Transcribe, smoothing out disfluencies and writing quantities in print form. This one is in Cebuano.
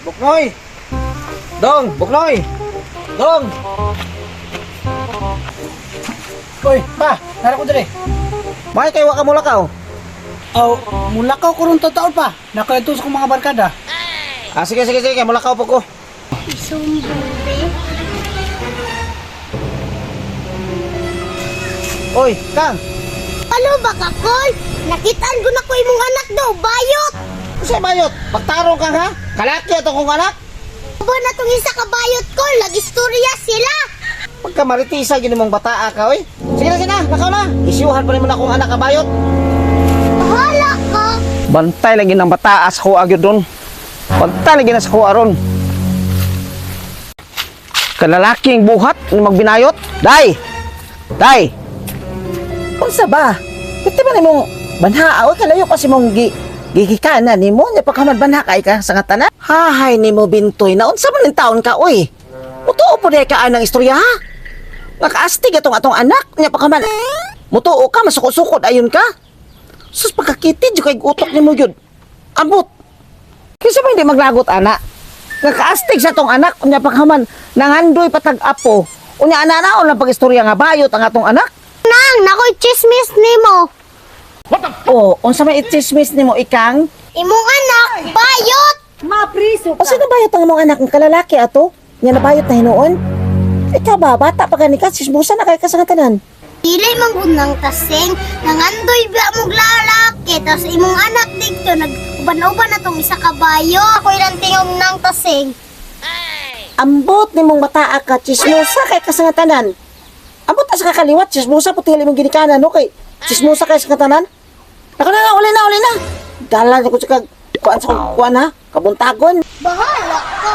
Buknoy! Dong, Buknoy! Dong! Oy, pa, nara ko dire. Bakit kayo wa ka mulakaw? Aw, mulakaw ko ron tataon pa. Nakaito sa kong mga barkada. Ah, sige, sige, sige, mulakaw po ko. Isumbong. Oy, Kang! Ano ba ka, Kol? Nakitaan ko na ko imong anak daw, bayot! Unsay bayot? Pagtarong kang ha? Kalaki ato kong anak? Ba na tong isa ka bayot, Kol? Nag-istorya sila! Pagka maritisa gini mong bataa ka, oy. Sige na, sige na, lakaw na. Isyuhan pa rin mo na akong anak ka bayot. Bahala ka! Bantay lagi ng bataa sa kuha gyud doon. Bantay lagi na sa kuha ron. Kalalaking buhat ni magbinayot. Day! Day! Unsa ba? Pwede ba nimong banha? Oy, kalayo kasi mong gigikanan nimo. Nya pagkaman banha kay ka sa nga tanan. Hahay nimo bintoy na unsa man ning taon ka oy. Mutuo po diay ka anang istorya ha? Nakaastig atong atong anak nya pagkaman. Mutuo ka masukod-sukod ayon ka. Sus, pagkakitid yung kay utok ni mo yun. Ambot. Kasi ba hindi maglagot, anak? Nakaastig sa tong anak, unya pagkaman, nangandoy patag apo. Unya ana na lang pag-istorya nga bayot ang atong anak. Nang, nakoy chismis nimo. O, unsa may itsismis nimo ikang? Imong anak, bayot! Mapriso O ka. sino bayot ang imong anak ang kalalaki ato? Nya nabayot na hinuon? Ikaw ba, bata pa gani ka, sismusa na kay ka sa nga tanan. Dili man gud nang tasing, nangandoy ba mong lalaki, tapos imong anak dito, nag-uban-uban na tong isa ka bayo. Ako ilang tingog nang tasing. Ambot nimong bataa ka, chismosa kay ka sa nga tanan. Ambot sa kakaliwat, chismosa puti imong ginikanan, no? Kay chismosa kay sa nga tanan. Ako na na, uli na, uli na. Dala ko sa kag, kuan sa kuan ha, kabuntagon. Bahala ka!